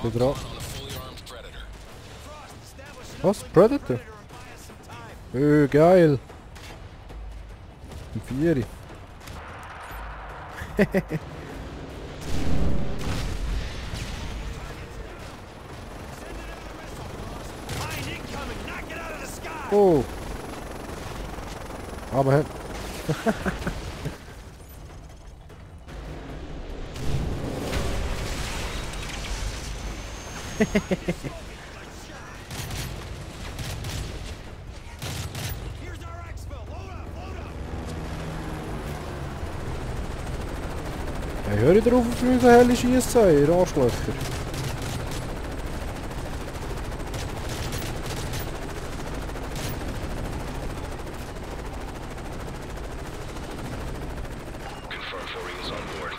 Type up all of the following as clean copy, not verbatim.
Gut, dran. Was? Predator? Geil. Ein Vieri. Oh. Aber hey, hör ich drauf auf unsere helle Schiesse, ihr Arschlöcher.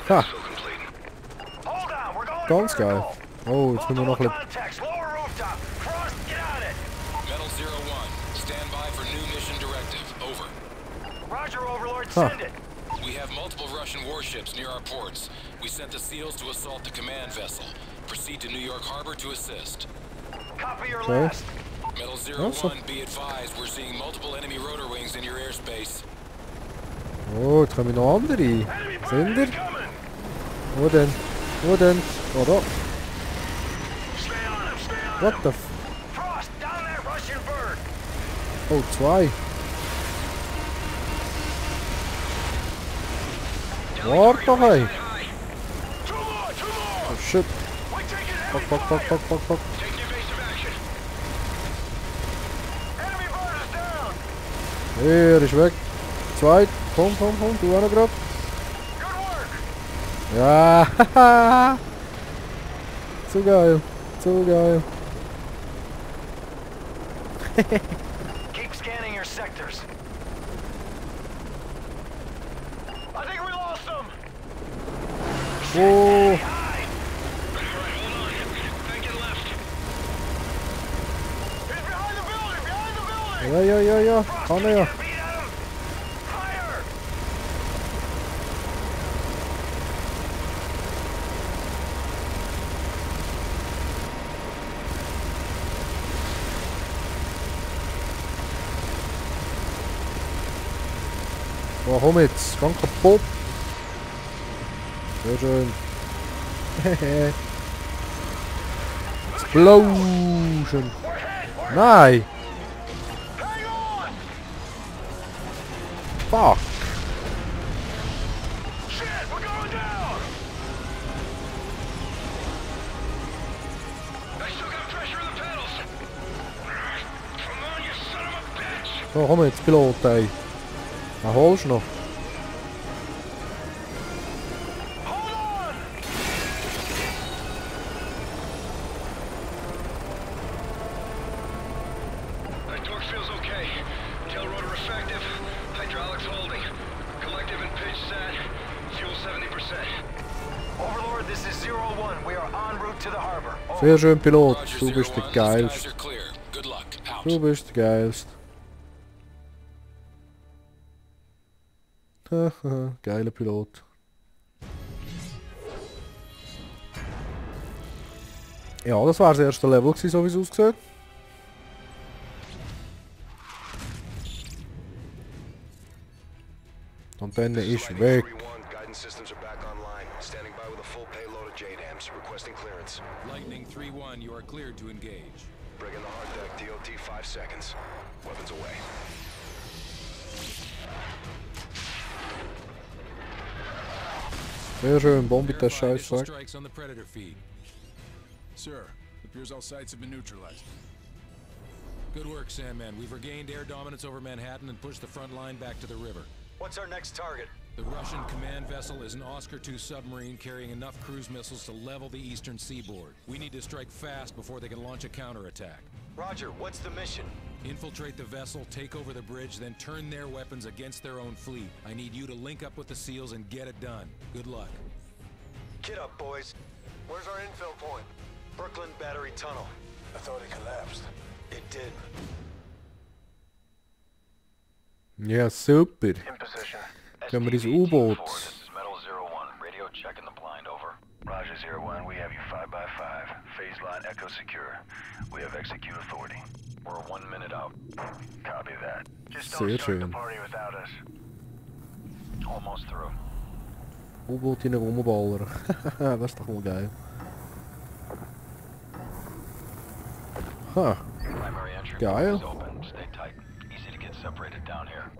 Ha! Ganz geil. Oh, jetzt müssen wir noch ein bisschen... Ha! We have multiple Russian warships near our ports. We sent the SEALs to assault the command vessel. Proceed to New York Harbor to assist. Copy your last. Metal 01, be advised, we're seeing multiple enemy rotor wings in your airspace. Oh, jetzt kommen noch andere. Sind ihr? Wo denn? Wo denn? Oh, da. What the f... Oh, zwei. Warte doch, ey. Oh, shit. Fuck, fuck, fuck, fuck, fuck, fuck. Er ist weg. Zwei. Komm, komm, komm. Du auch noch grad. Ja, haha. Zu geil. Zu geil. Keep scanning your sectors. I think we lost them. Oh. Ja, ja, ja, ja. Kann er ja. Oh, komm jetzt, ganz kaputt. Sehr schön. Explosion. Nein. Fuck. So, komm jetzt, Pilot, ey. Na, holst du noch? Sehr schön, Pilot. Du bist der Geilste. Du bist der Geilste. Geiler Pilot. Ja, das war das erste Level, so wie es aussieht. Und dann ist weg. Lightning 3-1, you are cleared to engage. Bring in the hard deck, DOT 5 seconds. Weapons away. Sehr schön, Bombe das Scheiß weg. Sir, appears all sites have been neutralized. Good work, Sandman. We've regained air dominance over Manhattan and pushed the front line back to the river. What's our next target? The Russian command vessel is an Oscar II submarine carrying enough cruise missiles to level the eastern seaboard. We need to strike fast before they can launch a counterattack. Roger, what's the mission? Infiltrate the vessel, take over the bridge, then turn their weapons against their own fleet. I need you to link up with the SEALs and get it done. Good luck. Get up, boys. Where's our infill point? Brooklyn Battery Tunnel. I thought it collapsed. It did. Ja, super. In position. Können wir ins U-Boot. This is Metal 01. Radio check in the blind, over. Roger 01, we have you 5x5. Phase line echo secure. We have execute authority. We're 1 minute out. Copy that. Just don't start the party without us. Almost through. U-Boot in rumballern. Das ist doch mal geil. Ha. Primary entry Geil. is open. Stay tight. Easy to get separated down here.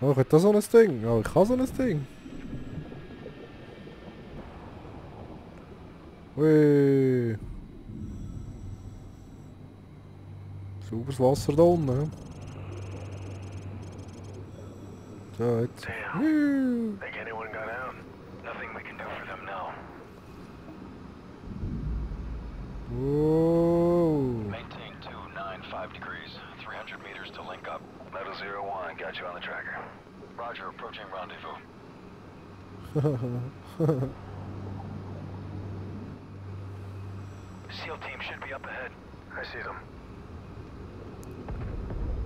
Oh, ich hätte so ein Ding. Oh, ich habe so ein Ding. Ui. Sauberes Wasser da unten. So, jetzt. Think anyone got out? Nothing we can do for them now. Whoa. Maintain 295 degrees. 300 meters to link up. Metal 01, got you on the tracker. Roger, approaching rendezvous. SEAL team should be up ahead. I see them.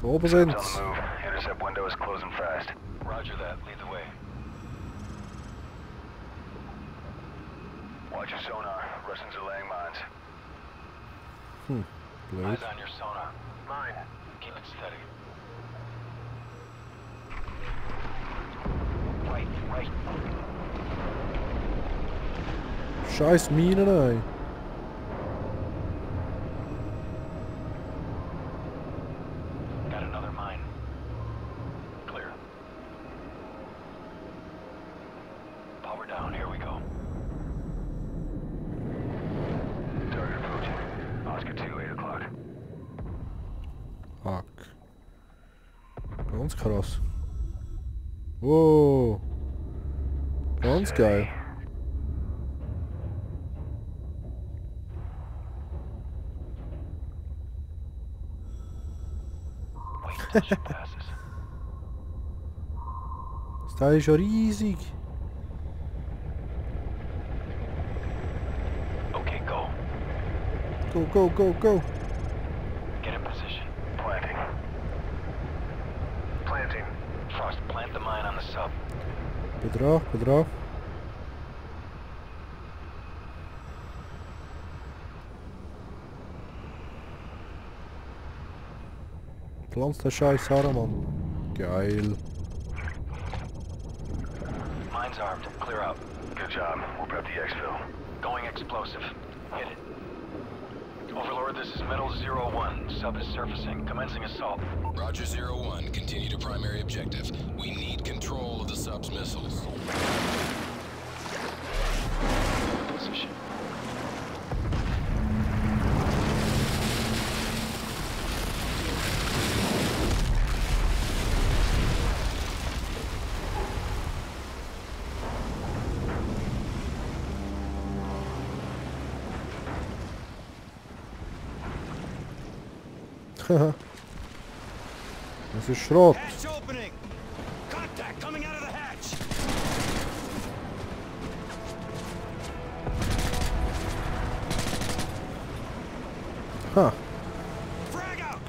Da oben sind On the move. Intercept window is closing fast. Roger that. Lead the way. Watch your sonar. Russians are laying mines. blöd. Eyes on your sonar. Mine. Keep it steady. Right. Scheiß Minen, ey. Got another mine. Clear. Power down. Here we go. Target approaching. Oscar 2, 8 o'clock. Fuck. Ganz krass. Wow. Ganz geil. Wait until she passes. Das Teil ist ja riesig. Okay, go. Go, go, go, go. Get in position. Planting. Planting. Frost, plant the mine on the sub. Bin drauf, bin drauf. Pflanzt der Scheiß her, Mann. Geil. Mine's armed. Clear out. Good job. We'll prep the exfil. Going explosive. Hit it. Overlord, this is Metal 01. Sub is surfacing. Commencing assault. Roger 01, continue to primary objective. We need control of the sub's missiles. Position. Das ist Schrott. Hatch opening. Contact coming out of the hatch. Ha. Frag out.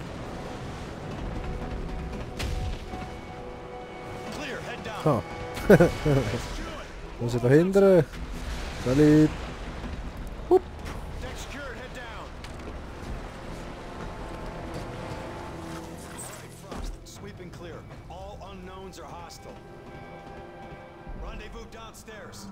Clear. Head down. Ha. Muss ich da hindern? Salut. Hup. Deck secured. Head down. All right, Frost. Sweeping clear. All unknowns are hostile. Rendezvous downstairs.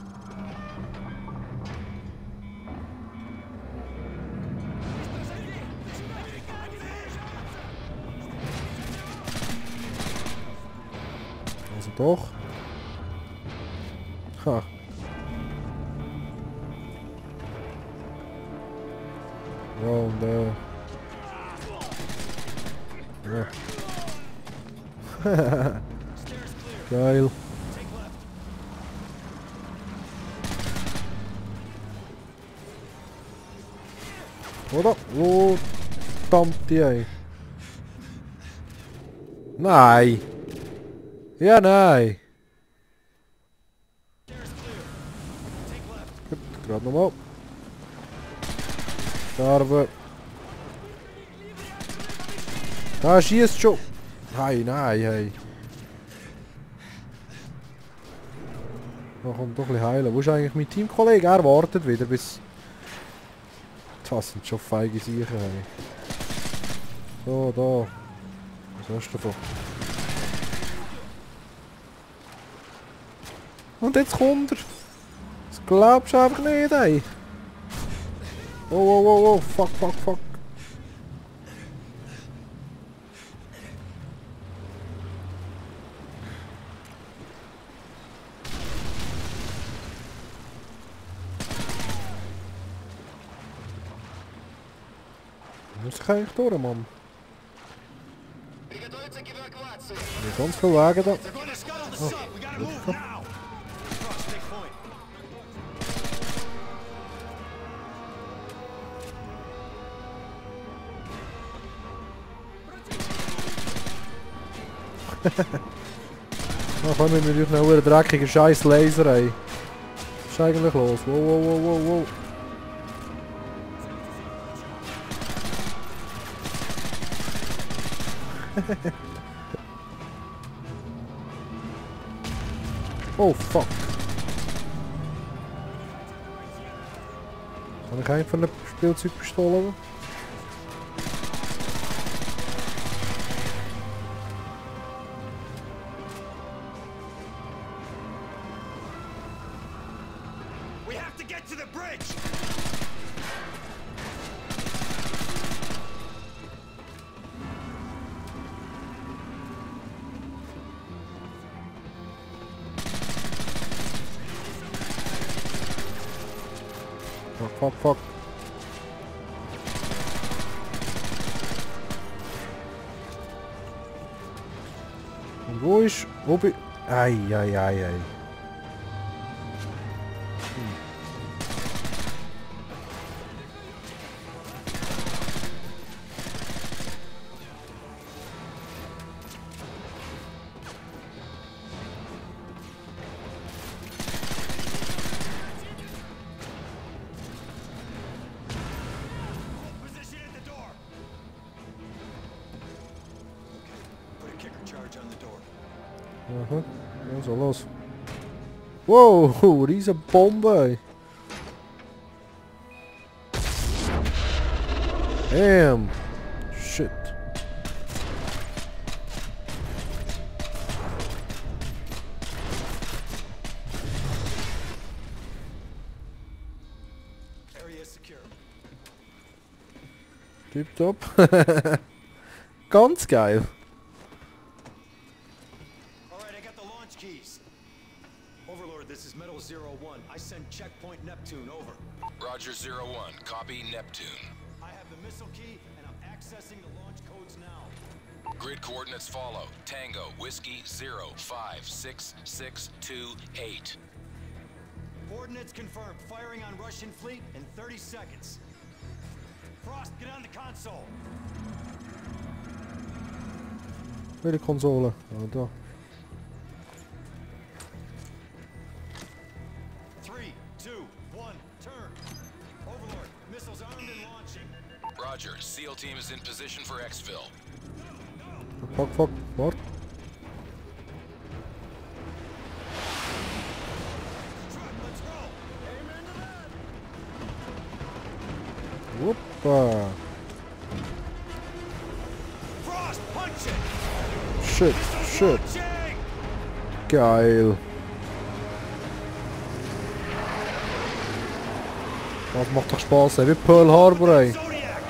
Also doch. Ha. Ja, und ja. Geil. Take left. Oder? Oh, verdammte ey. Nein. Ja, nein. Stairs clear. Take left. Gut, gerade nochmal. Sterben. Da schießt schon. Nein, nein, hey. Da kommt doch ein bisschen heilen. Wo ist eigentlich mein Teamkollege? Er wartet wieder bis... Das sind schon feige Sicher, hey. So, da. Was hast du davon? Und jetzt kommt er. Das glaubst du einfach nicht, ey. Oh, oh, oh, oh. Fuck, fuck, fuck. Muss ich eigentlich durch, Mann? Nicht ganz viel Wege da. Oh, Hilfe. Komm, wir müssen noch einen dreckigen scheiß Laser, ey. Was ist eigentlich los? Wow, wow, wow, wow, wow. Oh fuck. Kann ich einfach eine Spielzeugpistole haben? We have to get to the bridge. Fuck, fuck, fuck. Und wo ist... Wo bin... Ei, ei, ei, ei. Position at the door. Okay, put a kicker charge on the door. Aha, also los. Wow, riesen Bombe. Damn. Shit. Area is secure. Tipptopp. Ganz geil. Alright, I got the launch keys. Overlord, this is Metal 01. I send checkpoint Neptune, over. Roger 01. Copy Neptune. I have the missile key, and I'm accessing the launch codes now. Grid coordinates follow. Tango, Whiskey 056628. Coordinates confirmed. Firing on Russian fleet in 30 seconds. Frost, get on the console. Welche Konsole? Ah, da. 3, 2, 1, turn. Overlord, missiles armed and launching. Roger. SEAL team is in position for exfil. Fuck, fuck, what? Truck, let's roll. Amen to that. Whoopa. Frost, punch it. Shit, shit. Launching. Geil. Das macht doch Spaß, ey. Wie Pearl Harbor, ey. Zodiac.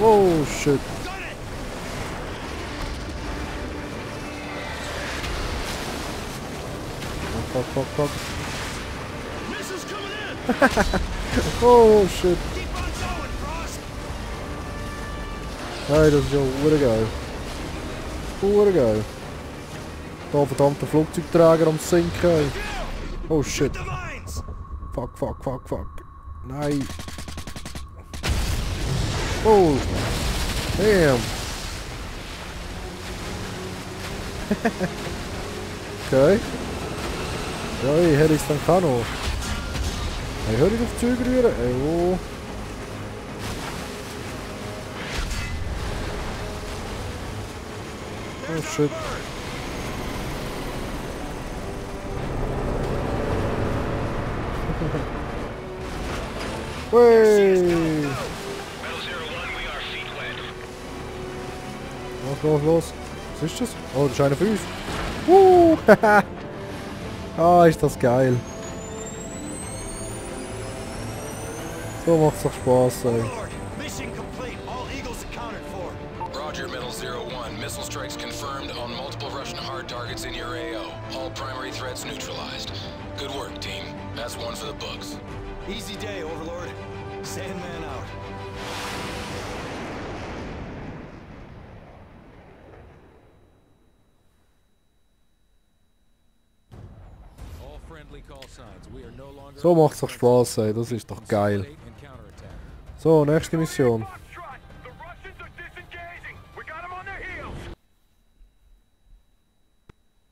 Oh, shit. Got it. Fuck, fuck, fuck. Missiles coming in. Oh, shit. Keep on going, Frost. Hey, das ist ja geil. Geil. Da verdammter Flugzeugträger am Sinken, ey. Oh, shit. The mines. Fuck, fuck, fuck, fuck. Nein. Oh. Damn. Okay. Ja, hätte ich es dann kann noch. Hey, hör nicht auf die Züge rühren. Ey, oh. Oh shit. Wey! Los. Was ist das? Oh, das ist einer von uns. Ah, ist das geil. So macht's doch Spaß, ey. Roger, Metal 01. Missile strikes confirmed on multiple Russian hard targets in your AO. All primary threats neutralized. Good work, team. That's one for the books. Easy day, Overlord. Sandman out. So macht's doch Spaß, ey. Das ist doch geil. So, nächste Mission.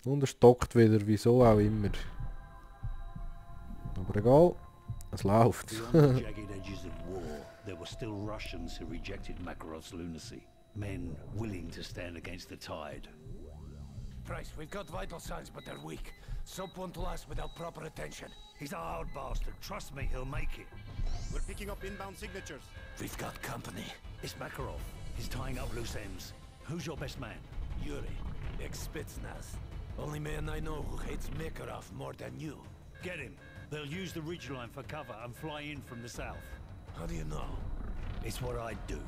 Und er stockt wieder, wieso auch immer. Aber egal, es läuft. There were still Russians who rejected Makarov's lunacy. Men willing to stand against the tide. Price, we've got vital signs, but they're weak. Soap won't last without proper attention. He's a hard bastard. Trust me, he'll make it. We're picking up inbound signatures. We've got company. It's Makarov. He's tying up loose ends. Who's your best man? Yuri, ex-Spetsnaz. Only man I know who hates Makarov more than you. Get him. They'll use the ridgeline for cover and fly in from the south. How do you know? It's what I do.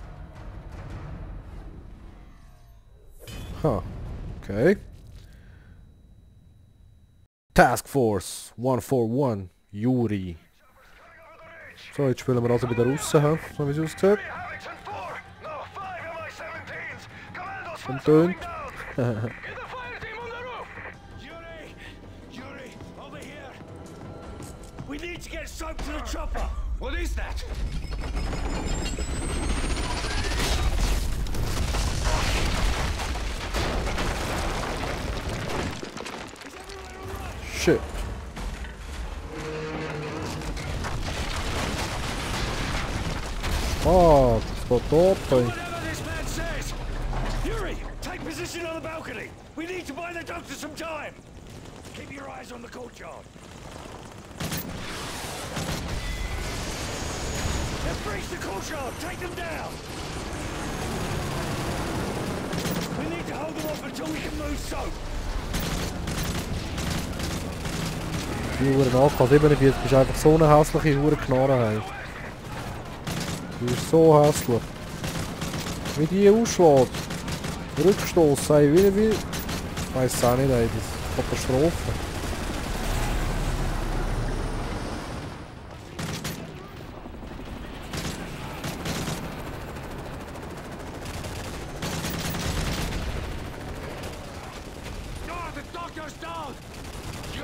Huh. Okay. Task Force 141, Yuri. So, jetzt spielen wir also wieder raus, so wie es aussieht. Und tönt. Yuri, over here. We need to get soap to the chopper. What is that? Shit. Oh, das war top, ey. Whatever this man says. Yuri, take position on the balcony. We need to buy the doctor some time. Keep your eyes on the courtyard. They've breached the courtyard. Take them down. We need to hold them off until we can move soap. Die Uhren AK 47 ist einfach so eine hässliche Uhrenknarre, hey. Die ist so hässlich. Wie die ausschlägt. Rückstoß, ey, wie... Ich weiss es auch nicht, ey. Das ist Katastrophe.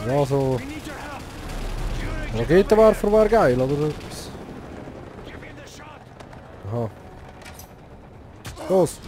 Ja, so... Raketenwerfer wäre geil, oder etwas? Aha. Los!